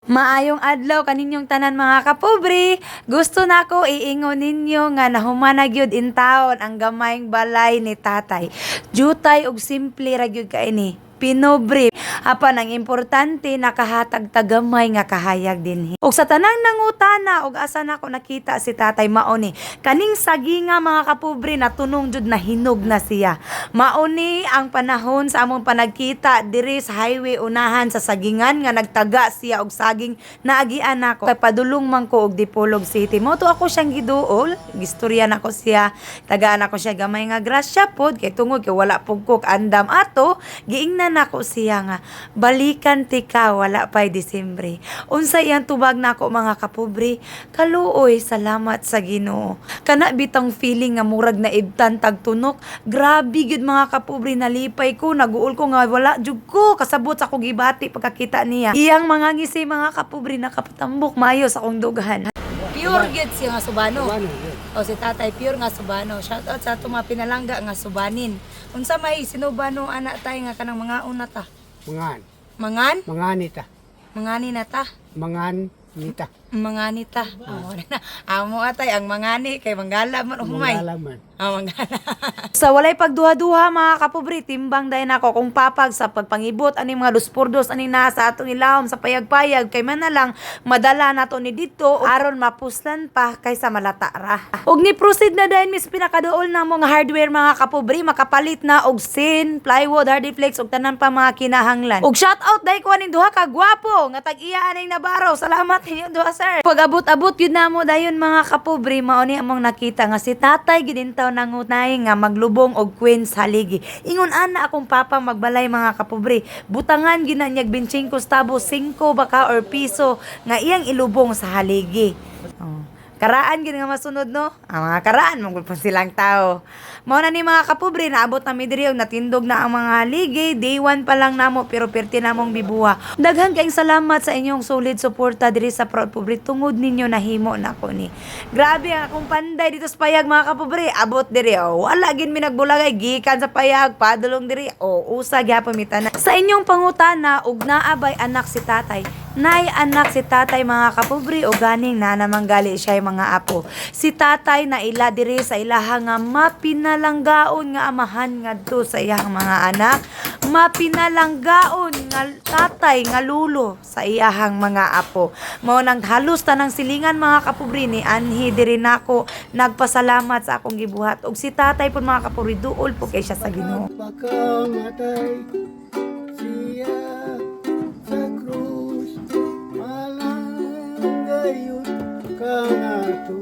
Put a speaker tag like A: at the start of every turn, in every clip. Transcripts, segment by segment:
A: Maayong adlaw kaninyong tanan, mga kapobre. Gusto nako iingon ninyo nga nahuman na gyud intawon ang gamayng balay ni tatay. Jutay og simple ra gyud kaini. Pinobre. Apan ang importante, nakahatag tagamay nga kahayag dinhi. Og sa tanang nangutana og asa nako nakita si tatay, mao ni kaning saginga, mga kapobre, natunong jud na hinog na siya. Mao ni ang panahon sa among panagkita diri sa highway, unahan sa sagingan nga nagtaga siya og saging, naagian nako kay padulong man ko og Dipolog City. Mao to ako siyang giduol, gistorya nako siya, tagaan ako siya gamay nga grasya pod kay tungod kay wala pug ko andam ato, giingnan nako siya nga balikan tika wala pa'y Disyembre. Unsa iyang tubag nako, mga kapobre? Kaluoy, salamat sa Ginoo. Kana bitang feeling nga murag na ibtan tagtunok. Grabe gyud, mga kapobre, nalipay ko, naguol ko nga wala jud ko kasabot sa akong gibati pagkakita niya. Iyang mga ngisi, mga kapobre, nakapatambok maayo sa akong dughan. Pure gyud siya nga Subano. O si tatay, pure nga Subano. Shout out sa atong mga pinalangga nga Subanin. Unsa may sinubano anak tay nga kanang mga una ta?
B: Mangan.
A: Mangan?
B: Manganita.
A: Mangani na ta.
B: Mangan nita.
A: Mangani ta. Amo na. Amo atay ang mangani kay manggala man humay.
B: Mangalaman.
A: Ah, manggala. Sa walay pagduha-duha, mga kapobre, timbang dayon ako kung papag sa pagpangibot ani mga dos ani na sa atong ilawom sa payag-payag kay man na lang madala nato ni didto aron mapuslan pa kaysa malata ra. Og ni proceed na dayon mis pinakaduol na mga hardware, mga kapobre, makapalit na og sin, plywood, hardiflex ug tanan pa mga kinahanglan. Og shout out dai ko aning duha ka gwapo nga tag-iya aning Navarro. Salamat inyo duha, sir. Pag abot-abot yun namo dayon, mga kapobre, mao ni among nakita nga si tatay gidintaw nangunay nga maglubong og queen sa haligi. Ingon ana akong papa magbalay, mga kapobre. Butangan gina niyag 25 stabo, 5 baka or piso nga iyang ilubong sa haligi. Oh. Karaan gid nga masunod, no? Ang mga karaan mong pa silang tao. Mao na ni, mga kapobre, naabot na mi diri og natindog na ang mga haligi. Day 1 pa lang namo pero perti namong bibuha. Daghan kayong salamat sa inyong solid suporta diri sa Proud Pobre, tungod ninyo nahimo na ko ni. Grabe ang akong panday dito sa payag, mga kapobre. Abot diri, oh. Wala gin mi nagbulagay gikan sa payag padulong diri. Oh, usa gyapon mi tanan. Sa inyong pangutana og naa bay anak si tatay. Nay anak si tatay, mga kapobre, o ganing na namang gali siya yung mga apo. Si tatay na ila diri sa ilaha nga mapinalanggaon nga amahan ngadto sa iyang mga anak, mapinalanggaon nga tatay nga lulo sa iyahang mga apo. Mao nang halos tanang silingan, mga kapobre, ni anhi diri nako nagpasalamat sa akong gibuhat. Og si tatay pud, mga kapobre, duol po kay siya sa Ginoo.
B: Pagkamatay siya sa krus, malanggayot kanato.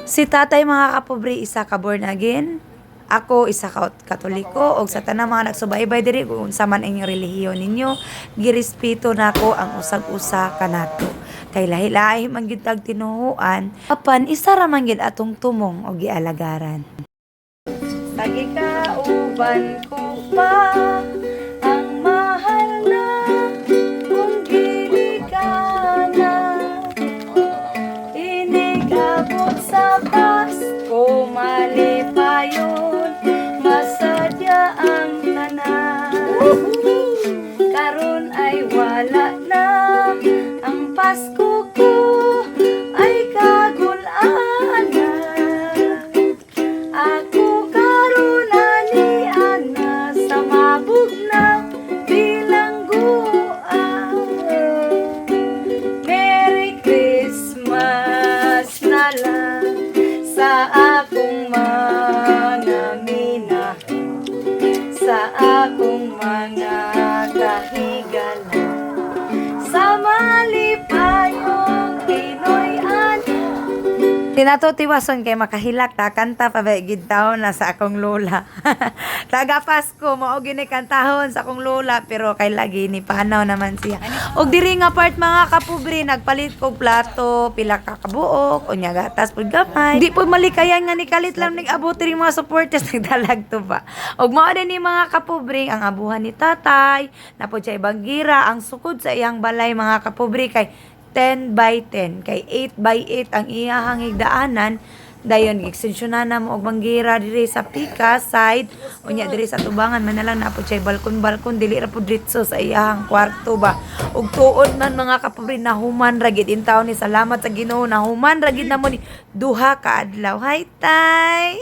A: Si tatay, mga kapobre, isa ka born again. Ako isa ka Katoliko og sa tanang mga nagsubaybay diri, kung unsa man inyong relihiyon ninyo, girespeto nako ang usag-usa kanato. Kay lahi-lahi man gyud tag tinuhuan, apan isa ra man gyud atong tumong og gialagaran. Sagi ka uban ko pa ang mahal na kung na Inikabot sa Pasko, malipayon, masadya ang tanan. Karon ay wala na, ang Pasko ko ay kagulaan na. Ako karon ani ana sa mabugnaw bilangguan. Merry Christmas na lang sa akong mga minahal, sa akong mga kahigala, sa malipayong Pinoy-an. Tinato tiwason kay makahilak ta kanta pa ba gid taon na sa akong lola. Taga Pasko mao gini kantahon sa akong lola pero kay lagi ni panaw naman siya. Og diri nga part, mga kapobre, nagpalit kog plato, pila ka kabuok, unya gatas pud gamay. Di pud malikayan nga nikalit lang nig abot diri mga supporters nagdalag to ba. Og mao din ni, mga kapobre, ang abuhan ni tatay, na pod siya ibang gira ang sukod sa iyang balay, mga kapobre, kay 10 by 10 kay 8 by 8 ang iyahang higdaanan. Dayon giextensyonan na mo og manggira diri sa pika side. Unya diri sa tubangan man na lang na po siya balkon-balkon, dili ra pud diretso sa iyang kwarto ba. Ug tuod man, mga kapobre, nahuman ra gid intaw ni. Salamat sa Ginoo, nahuman ra gid namo ni 2 ka adlaw. Hi, Tay.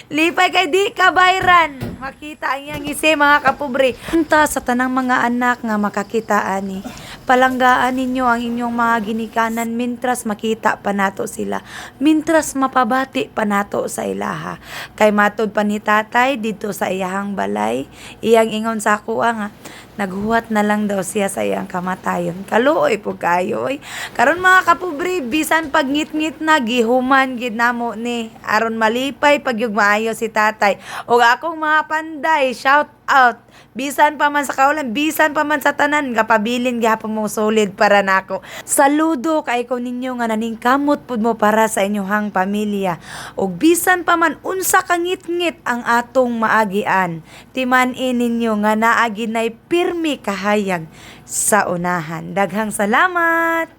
A: Lipay kay di ka bayran. Makita ang iyang ngisi, mga kapobre. Unta sa tanang mga anak nga makakita ani. Palanggaan ninyo ang inyong mga ginikanan mintras makita pa nato sila. Mintras mapabati pa nato sa ilaha. Kay matod pa ni Tatay dito sa iyahang balay, iyang ingon sa ako nga naghuwat na lang daw siya sa iyang kamatayon. Kaluoy po kayo, oy. Karon, mga kapobre, bisan pag ngit-ngit na, gihuman gid namo ni aron malipay pagyug maayo si Tatay. Ug akong mga panday, shout out. Bisan pa man sa kaulan, bisan pa man sa tanan, gapabilin gihapon mo solid para nako. Saludo kay ko ninyo nga naningkamot pud mo para sa inyohang pamilya. Ug bisan pa man unsa ka ngit-ngit ang atong maagian, timan-in ninyo nga naa ginay pirmi kahayag sa unahan. Daghang salamat.